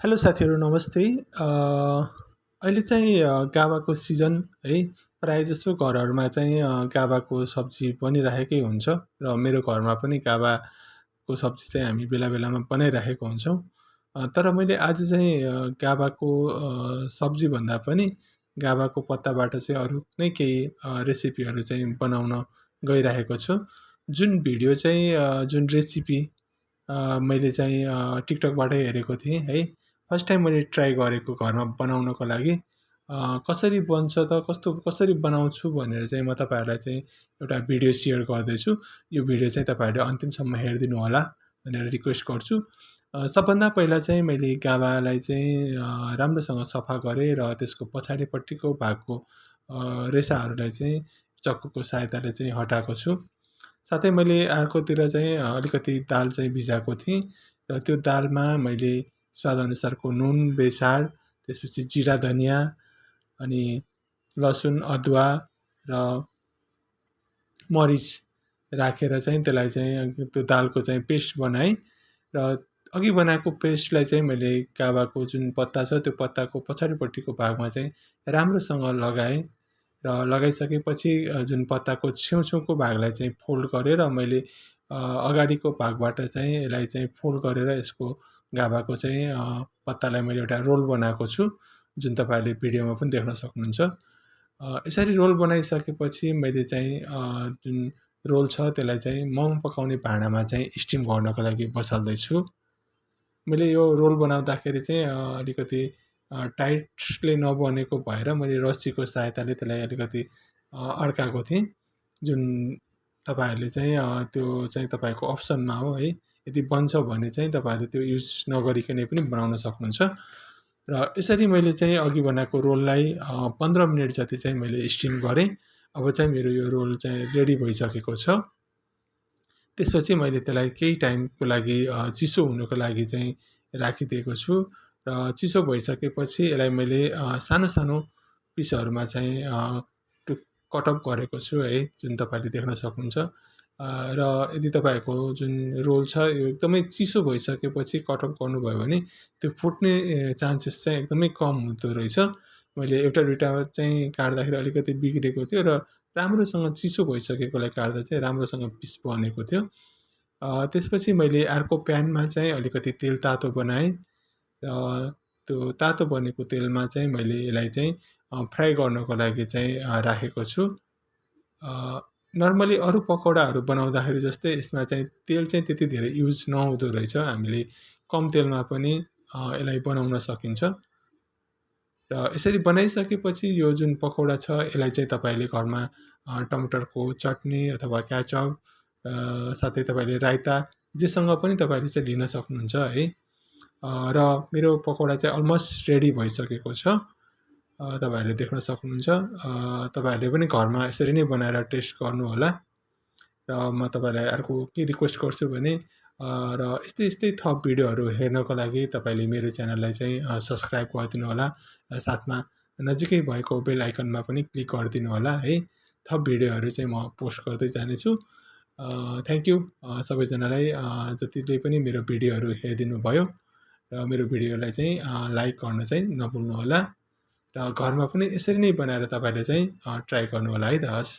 Hello साथीहरू नमस्ते। अहिले चाहिँ गाभाको सिजन है। प्रायःजसो घरहरूमा चाहिँ गाभाको सब्जी बनिरहेकै हुन्छ र मेरो घरमा पनि गाभाको सब्जी चाहिँ हामी बेला बेलामा बनाइरहेको हुन्छौँ। तर मैले आज चाहिँ गाभाको सब्जी भन्दा पनि गाभाको पत्ताबाट चाहिँ अरू नै केही रेसिपीहरू चाहिँ बनाउन गइरहेको छु। जुन भिडियो चाहिँ जुन रेसिपी मैले चाहिँ टिकटकबाटै हेरेको थिएँ है। फर्स्ट टाइम मैले ट्राई गरेको घरमा बनाउनको लागि कसरी बन्छ त कसरी बनाउँछु भनेर चाहिँ म तपाईँहरूलाई चाहिँ एउटा भिडियो सेयर गर्दैछु। यो भिडियो चाहिँ तपाईँहरूले अन्तिमसम्म हेरिदिनु होला भनेर रिक्वेस्ट गर्छु। सबभन्दा पहिला चाहिँ मैले गाभालाई चाहिँ राम्रोसँग सफा गरेँ र त्यसको पछाडिपट्टिको भागको रेसाहरूलाई चाहिँ चक्कुको सहायताले चाहिँ हटाएको छु। साथै मैले अर्कोतिर चाहिँ अलिकति दाल चाहिँ भिजाएको थिएँ र त्यो दालमा मैले स्वादअनुसारको नुन, बेसार, त्यसपछि जिरा धनियाँ अनि लसुन, अदुवा र मरिच राखेर चाहिँ त्यसलाई चाहिँ त्यो दालको चाहिँ पेस्ट बनाएँ र अघि बनाएको पेस्टलाई चाहिँ मैले गाभाको जुन पत्ता छ त्यो पत्ताको पछाडिपट्टिको भागमा चाहिँ राम्रोसँग लगाएँ र लगाइसकेपछि जुन पत्ताको छेउछेउको भागलाई चाहिँ फोल्ड गरेर मैले अगाडिको भागबाट चाहिँ यसलाई चाहिँ फोल्ड गरेर यसको गाभाको चाहिँ पत्तालाई मैले एउटा रोल बनाएको छु, जुन तपाईँहरूले भिडियोमा पनि देख्न सक्नुहुन्छ। यसरी रोल बनाइसकेपछि मैले चाहिँ जुन रोल छ त्यसलाई चाहिँ मोमो पकाउने भाँडामा चाहिँ स्टिम गर्नको लागि बसाल्दैछु। मैले यो रोल बनाउँदाखेरि चाहिँ अलिकति टाइटले नबनेको भएर मैले रस्सीको सहायताले त्यसलाई अलिकति अड्काएको थिएँ। जुन तपाईँहरूले चाहिँ त्यो चाहिँ तपाईँको अप्सनमा हो है। यदि बन्छ भने चाहिँ तपाईँहरूले त्यो युज नगरिकन पनि बनाउन सक्नुहुन्छ। र यसरी मैले चाहिँ अघि बनाएको रोललाई 15 मिनट जति चाहिँ मैले स्टिम गरेँ। अब चाहिँ मेरो यो रोल चाहिँ रेडी भइसकेको छ। त्यसपछि मैले त्यसलाई केही टाइमको लागि चिसो हुनको लागि चाहिँ राखिदिएको छु र चिसो भइसकेपछि यसलाई मैले सानो सानो पिसहरूमा चाहिँ कटअप गरेको छु है, जुन तपाईँले देख्न सक्नुहुन्छ। र यदि तपाईँहरूको जुन रोल छ यो एकदमै चिसो भइसकेपछि कटअप गर्नुभयो भने त्यो फुट्ने चान्सेस चाहिँ एकदमै कम हुँदो रहेछ। मैले एउटा दुइटा चाहिँ काट्दाखेरि अलिकति बिग्रेको थियो र राम्रोसँग चिसो भइसकेकोलाई काट्दा चाहिँ राम्रोसँग पिस बनेको थियो। त्यसपछि मैले अर्को प्यानमा चाहिँ अलिकति तेल तातो बनाएँ र त्यो तातो बनेको तेलमा चाहिँ मैले यसलाई चाहिँ फ्राई गर्नको लागि चाहिँ राखेको छु। नर्मली अरू पकौडाहरू बनाउँदाखेरि जस्तै यसमा चाहिँ तेल चाहिँ त्यति धेरै युज नहुँदो रहेछ। हामीले कम तेलमा पनि यसलाई बनाउन सकिन्छ। र यसरी बनाइसकेपछि यो जुन पकौडा छ यसलाई चाहिँ तपाईँले घरमा टमाटरको चटनी अथवा केचप साथै तपाईँले रायता जेसँग पनि तपाईँले चाहिँ लिन सक्नुहुन्छ है। र मेरो पकौडा चाहिँ अलमोस्ट रेडी भइसकेको छ, तपाईँहरूले देख्न सक्नुहुन्छ। तपाईँहरूले पनि घरमा यसरी नै बनाएर टेस्ट गर्नुहोला। र म तपाईँलाई अर्को के रिक्वेस्ट गर्छु भने र यस्तै थप भिडियोहरू हेर्नको लागि तपाईँले मेरो च्यानललाई चाहिँ सब्सक्राइब गरिदिनु होला र साथमा नजिकै भएको बेल आइकनमा पनि क्लिक गरिदिनु होला है। थप भिडियोहरू चाहिँ म पोस्ट गर्दै जानेछु। थ्याङ्क यू सबैजनालाई जतिले पनि मेरो भिडियोहरू हेरिदिनु भयो र मेरो भिडियोलाई चाहिँ लाइक गर्न चाहिँ नभुल्नु होला र घरमा पनि यसरी नै बनाएर तपाईँले चाहिँ ट्राई गर्नु होला है त। हस्।